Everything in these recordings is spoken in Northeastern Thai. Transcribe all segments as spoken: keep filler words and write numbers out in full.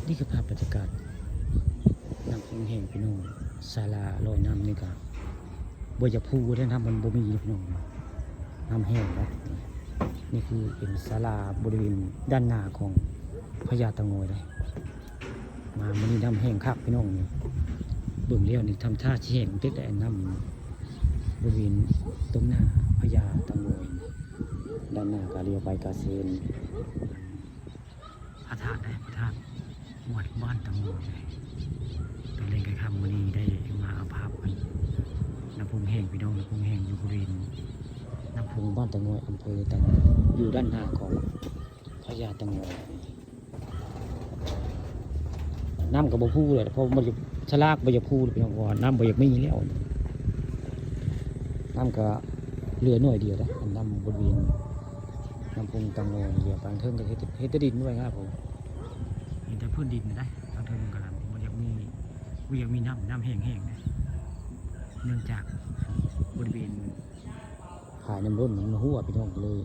นี่คือภาพบรรยากาศน้ำพุงแห้งพี่น้อง ศาลาลอยน้ำนี่ก็บ่อยากพูดเลย น้ำมันบ่มีพี่น้อง น้ำแห้งแล้ว นี่คือเป็นศาลาบริเวณด้านหน้าของพญาเต่างอยเลย มามื้อนี้น้ำแห้งคักพี่น้องนี่ เบิ่งแล้วนี่ทำท่าสิแห้งเต็ดแต่น้ำบริเวณตรงหน้าพญาเต่างอย ด้านหน้าก็เลี้ยวไปกาเซน พระธาตุได้ พระธาตุวัดบ้านเต่างอย ตอนเล่นกลางค่ำมื้อนี้ได้มาเอาภาพกัน น้ำพุงแห้งพี่น้อง น้ำพุงแห้งอยู่บริเวณน้ำพุงบ้านเต่างอย อำเภอเต่างอย อยู่ด้านหน้าของพญาเต่างอย น้ำก็บ่พูเลย เพราะมันจะชะลากบ่อยากพูเลยพี่น้อง เพราะว่าน้ำบ่อยากมีแล้ว น้ำก็เหลือหน่อยเดียวนะ น้ำบริเวณน้ำพุงเต่างอย เหลือปางเทิงก็เฮ็ด เฮ็ดแต่ดินด้วยครับผม เห็นแต่พื้นดินนะ ทางเทิงมันก็ลำบ่อยากมี บ่อยากมีน้ำ น้ำแห้งๆนะ เนื่องจากบริเวณ ฝายน้ำล้นมันหัวพี่น้องเลย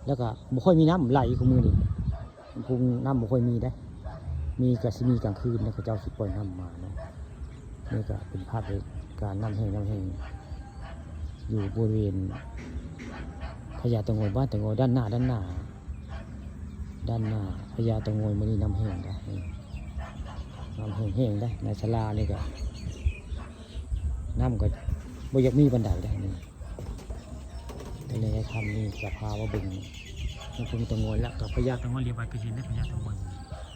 แล้วก็บ่ค่อยมีน้ำไหลคือมื้อนี้ พุงน้ำบ่ค่อยมีได้ มีก็สิมีกลางคืนนะ เขาเจ้าสิปล่อยน้ำมาเนาะ นี่ก็เป็นภาพเหตุการณ์น้ำแห้ง น้ำแห้ง อยู่บริเวณพญาเต่างอย บ้านเต่างอย ด้านหน้า ด้านหน้า ด้านหน้าพญาเต่างอย มื้อนี้น้ำแห้งได้ น้ำแห้งๆได้ ในศาลานี่ก็ น้ำก็บ่อยากมีปานใดได้นี่ แต่ในค่ำนี้จะพามาเบิ่งน้ำพุงเต่างอย แล้วก็พญาเต่างอย เรียกว่าไปเห็นได้พญาเต่างอย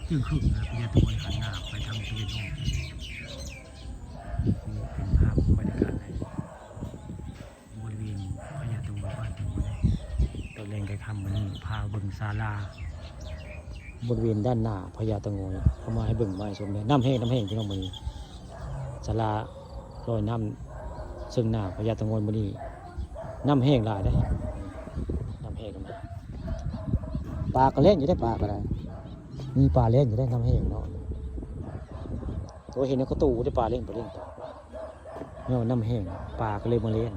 จึงครึ่งนะ พญาเต่างอยหันหน้าไปทางตะวันออก นี่เป็นภาพบรรยากาศในบริเวณพญาเต่างอย บ้านเต่างอย ตอนแลงกลางค่ำมื้อนี้พาเบิ่งศาลา บริเวณด้านหน้าพญาเต่างอย เอามาให้เบิ่งมาให้ชมเลย น้ำแห้ง น้ำแห้งพี่น้องมื้อนี้ ศาลาลอยน้ำเชิงหน้าพญาเต่างอยมื้อนี้ น้ำแห้งหลายเด้อ น้ำแห้งกันมา ปลาก็เล่นอยู่ได้ ปลาก็ได้ มีปลาเล่นอยู่ได้ น้ำแห้งเนาะ ตัวเห็นในกระตูได้ ปลาเล่น ปลาเล่น ปลา เนี่ยน้ำแห้ง ปลาก็เลยมาเล่น